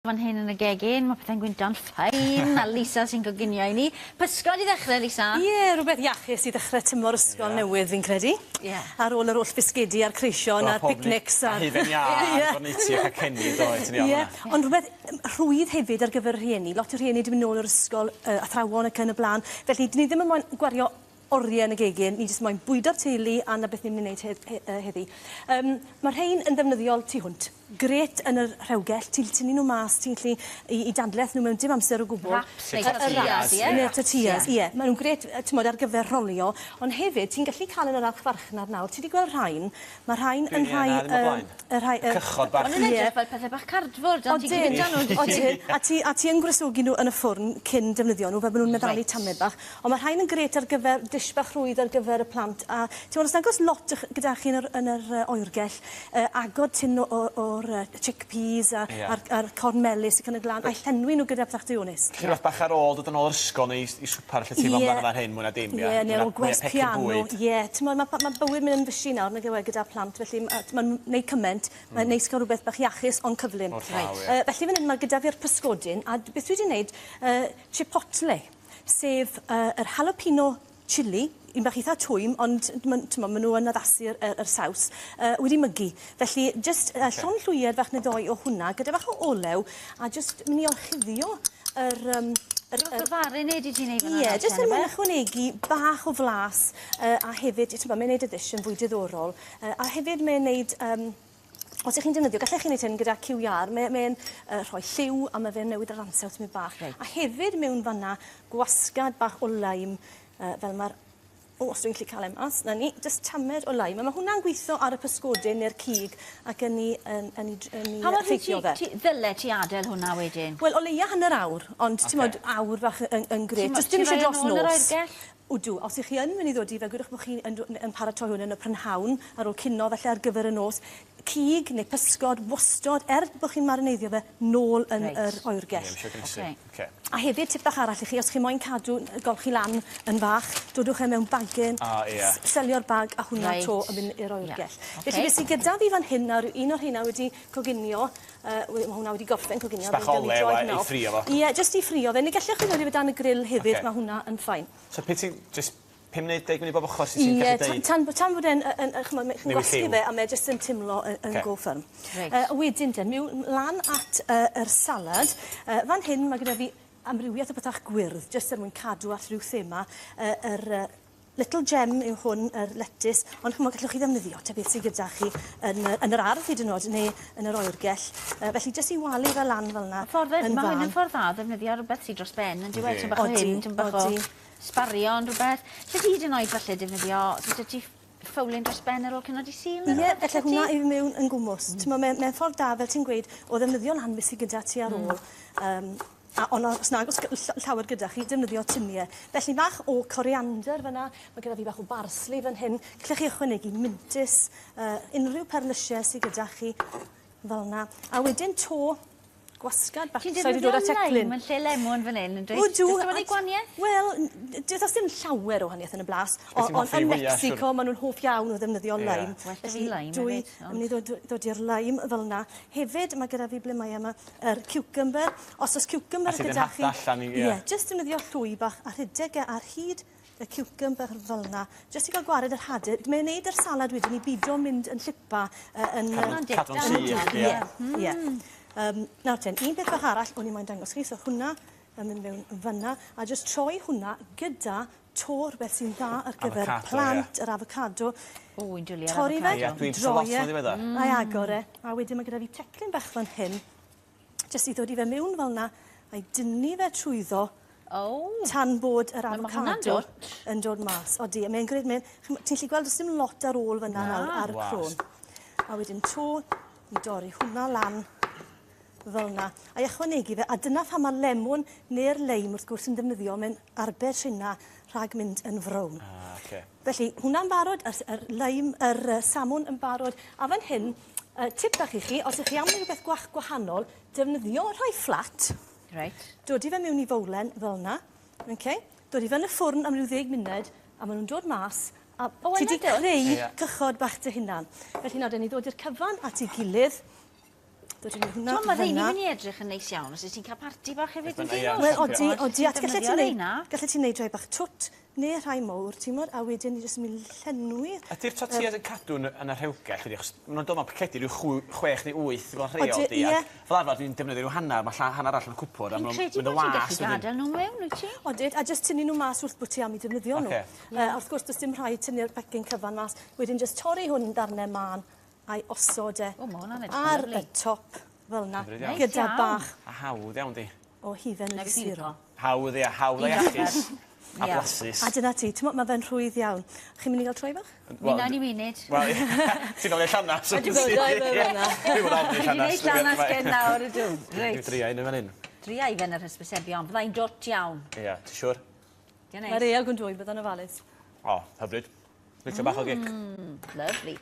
Fan hyn yn y gegin ma' pethe'n gwynto'n ffein a Lisa sy'n coginio i ni. Pysgod i ddechre Lisa? Ie rwbeth iachus i ddechre tymor ysgol newydd fi'n credu. Ie. Ar ôl yr oll fisgedi a'r creision a'r picnics a'r... A hufen iâ Ie. a'r boniti a cacenni do ti'n iawn Ie. fan 'na. Ond rwbeth yym rhwydd hefyd ar gyfer y rhieni. Lot o rhieni 'di myn' nôl o'r ysgol yy athrawon ac yn y bla'n. Felly 'dyn ni ddim yn moyn gwario orie yn y gegin, ni jyst moyn bwydo'r teulu a 'na beth ni myn' i neud he- he- yy heddi. Yym ma' rhein yn ddefnyddiol tu hwnt. Grêt yn y rhewgell, ti'n tynnu nhw mas, ti'n gallu i i dadleth nhw mewn dim amser o gwbwl. Wraps neu tortillas, ie? Neu tortillas, ie. Ma' nhw'n grêt yy t'mod ar gyfer rholio, ond hefyd ti'n gallu cael yn yr archfarchnad nawr, ti 'di gweld rhain, ma' rhain yn rhai yy y rhai yy... Cychod bach. Ma' nw'n edrych fel pethe bach cardfwrd ond ti'n gallu bita nhw yndwyt ti? Odyn. A ti a ti yn gwresogi nhw yn y ffwrn cyn defnyddio nhw fel bo' nhw'n meddalu tamed bach. Ond ma' rhain yn grêt ar gyfer dish bach rhwydd ar gyfer y plant a t'mod os nag o's lot 'ych gyda chi yn yr yn yr yy oergell yy agor tin o o o'r yy chickpeas a... Ie. ...a'r a'r corn melys ac yn y bla'n a'u llenwi nhw gyda pethach daionus. Felly rwbeth bach ar ôl dod yn ôl o'r ysgol neu i s- i swpar lle ti'n meddwl amdano fan hyn mwy na dim ia? Ie neu ar ôl gwers piano. Ie t'mod ma' pa- ma' bywyd myn' yn fysi nawr nag yw e gyda plant felly m- yy t'mod neud cyment mae'n neis ca'l rwbeth bach iachus ond cyflym. Wrth law ie. Yy felly fan 'yn ma' gyda fi'r pysgodyn a d- beth dwi 'di neud yy chipotle sef yy yr jalapeno chilli, un bach itha twym ond ma'n t'mo' ma' n'w yn addasu'r yr yr saws yy wedi mygu. Felly jyst yy llond llwyed fach ne' ddoi o hwnna gyda bach o olew a jyst myn' i orchuddio yr yym yr yr... marinade 'yt ti'n neud fan 'na Ie jyst er mwyn ychwanegu bach o flas yy a hefyd t'mo' mae'n neud y dish yn fwy diddorol yy a hefyd mae'n neud yym os 'ych chi'n defnyddio gallech chi neud hyn gyda cyw iâr mae mae'n yy rhoi lliw a ma' fe'n newid yr ansawdd tymed bach. Reit. A hefyd mewn fan 'na gwasgad bach o lime yy fel ma'r o os dwi'n gallu ca'l e mas 'na ni jyst tamed o lime a ma' hwnna'n gwitho ar y pysgodyn ne'r cig ac yn 'i yn yn 'i dr- yn 'i Pa mor hir ti effeithio fe. ti ddyle ti adel hwnna wedyn? Wel o leia hanner awr ond t'mod awr fach yn yn grêt. Do's dim isie dros nos. Ti'n rhoi e nôl yn yr oergell? Odw, os 'ych chi yn myn' i ddodi fe gwedwch bo' chi yn do- yn paratoi hwn yn y prynhawn ar ôl cino falle ar gyfer y nos cig ne' pysgod wastod er bo' chi'n marineiddio fe nôl yn Reit. yr oergell. Ie ma' isio gnesu. Oce. Oce. A hefyd tip bach arall i chi os chi moyn cadw n- golchi lan yn fach dodwch e mewn bagyn. O ie. Selio'r bag a hwnna Reit. 'to yn myn' i'r oergell. Ie. Felly beth sy gyda fi fan hyn nawr yw un o'r rheina wedi coginio yy we- ma' hwnna wedi gorffen coginio. Jyst bach o olew a i ffrio fo. Ie jyst i ffrio fe ne' gellech chi ddodi fe dan y grill hefyd Oce. ma' hwnna yn fine. So pe' ti jyst pum munud deg munud bob ochor sut ti'n gallu deud? Ie tan tan tan fod e'n yy yn yy ch'mo' ma' chi'n Newid gwasgu lliw. fe a mae e jyst yn timlo yn yn Oce. go firm. Reit. Yy wedyn te miwn lan at yy yr salad. Yy fan hyn ma' gyda fi amrywieth o bethach gwyrdd jyst er mwyn cadw at ryw thema yy yr yy little gem yw hwn yr letys ond ch'mo' gallwch chi ddefnyddio ta beth sy gyda chi yn yy yn yr ardd hyd yn o'd ne' yn yr oergell. Yy felly jyst i walu fe lan fel 'na. Ffordd yy yn ma' hwn fân. yn ffordd dda o ddefnyddio rwbeth sy dros ben on'd yw e? Ydi. Tipyn bach o hyn, Odi tipyn bach o odi. sbarion rwbeth. 'Lly ti hyd yn oed falle defnyddio os o's 'da ti ffowlyn dros ben ar ôl cino dy' Sul ne' Ie rwbeth elle hwnna i mewn yn gwmws. T'mo' mae mae'n ffordd da fel ti'n gweud o ddefnyddio lan beth sy gyda ti ar ôl. Yym a on' os nag o's gy- ll- llawer gyda chi defnyddio tinie. Felly bach o coriander fan 'na ma' gyda fi bach o barsli fan hyn. Gallech chi ychwanegu mintys yy unrhyw perlysie sy gyda chi fel 'na. A wedyn 'to gwasgad bach. Ti'n Sai 'di defnyddio dod â teclyn. lime yn lle lemon fan 'yn yndwyt? Odw. Does dim yn neud gwanieth? Wel n- d- do's dim llawer o wahanieth yn y blas. Be' ti'n Ond hoffi yn fwya siŵr? Mexico ma' nw'n hoff iawn o ddefnyddio lime. Well 'da fi lime dwi hefyd yn myn' i ddod ddod i'r lime fel 'na. Hefyd ma' gyda fi ble mae e ma' yr cucumber. Os o's cucumber A ti 'di gyda chi... hada allan i ie. Ie jyst defnyddio llwy bach a rhedeg e ar hyd y cucumber fel 'na jyst i ga'l gwared yr hade. Mae e'n neud yr salad wedyn i bido mynd yn llipa yy yn yy... Cadw'n sych ie. Ie ie. Yym nawr ten un peth bach arall o'n i moyn dangos chi so hwnna yn mynd mewn fyn 'na a jyst troi hwnna gyda to rwbeth sy'n dda ar gyfer Avocado, plant yr avocado. O wi'n dwli ar Torri fe avocado. Ie dwi'n bita lot droi e. yn ddiweddar. A'i agor e a wedyn ma' gyda fi teclyn bach fan hyn jyst i ddod i fe miwn fel 'na a'i dynnu fe trwyddo. O! Tan bod yr Wel ma' hwnna'n avocado dwt. yn dod mas. Odi a mae'n grêt mae'n ch'mo' ti'n gallu gweld do's dim lot ar ôl fyn 'na nawr ar y crôn. A wedyn 'to i dorri hwnna lan fel 'na a'i ychwanegu fe a dyna pham ma' lemwn ne'r leim wrth gwrs yn defnyddio mae'n arbed rheina rhag mynd yn frown. Ah oce. Felly hwnna'n barod yr yr leim yr yy samwn yn barod a fan hyn yy tip bach i chi os 'ych chi am neu' rwbeth gwach gwahanol defnyddio rhai fflat. Reit. Dodi fe miwn i fowlen fel 'na oce? Dodi fe yn y ffwrn am ryw ddeg muned a ma' nw'n dod mas a O ti 'di creu Ie. cychod bach dy hunan. Felly nawr 'den ni ddod i'r cyfan at 'i gilydd. Dod i hwnna. T'mo' ma' rheini fan'na. myn' i edrych yn neis iawn os wyt ti'n ca'l parti bach hefyd Beth yn bynnag, ie. Wel odi odi a gallet ti neud gallet ti neud rhai bach twt ne' rhai mowr ti'mod a wedyn ni jyst yn myn' i llenwi. Ydi'r tortillas yn cadw yn y yn y rhewgell ydi achos ma' nw'n dod mewn pacedi ryw chw- chwech neu wyth fel rheol Odi 'di ie. ac fel arfar dwi'n defnyddio ryw hannar ma' lla- hannar arall yn y cwpwr a Fi'n ma' nw'n credu mynd yn bod ti'n was gallu wedyn. gadael nhw mewn, wyt ti? Odid a jyst tynnu nhw mas wrth bo' ti am 'u defnyddio nhw. Ocê. Yy a wrth gwrs do's dim rhaid tynnu'r pecyn cyfan mas. Wedyn jyst torri hwn yn darne mân a'i osod e O, ma' hwnna'n edrych yn ar lyfli. y top fel 'na Hyfryd iawn. Neis gyda iawn. bach A hawdd iawn 'di. o hufen Na wedi beth fi'n suro. lico. Hawdd ia, hawdd a iachus. A Ie. blasus. A dyna ti, t'mo' ma' fe'n rhwydd iawn. Chi'n mynd i ga'l troi fach? Mi wna ni munud. Wel, ti'n ôl i'r llanas. Ydw, dwi fel 'na. Dwi'n bod ofn i'r Dwi 'di llanas. neud llanas gen nawr ydw. Dwi'n Reit. dria un yn fan hyn. Dria i fe'n yr hysbysebion. Fydda i'n dwt iawn. Ia, ti siŵr? Di'n Mae'r neis. eog yn dwy, bydda'n ofalus. O, hyfryd. Licio bach o gic. Lovely.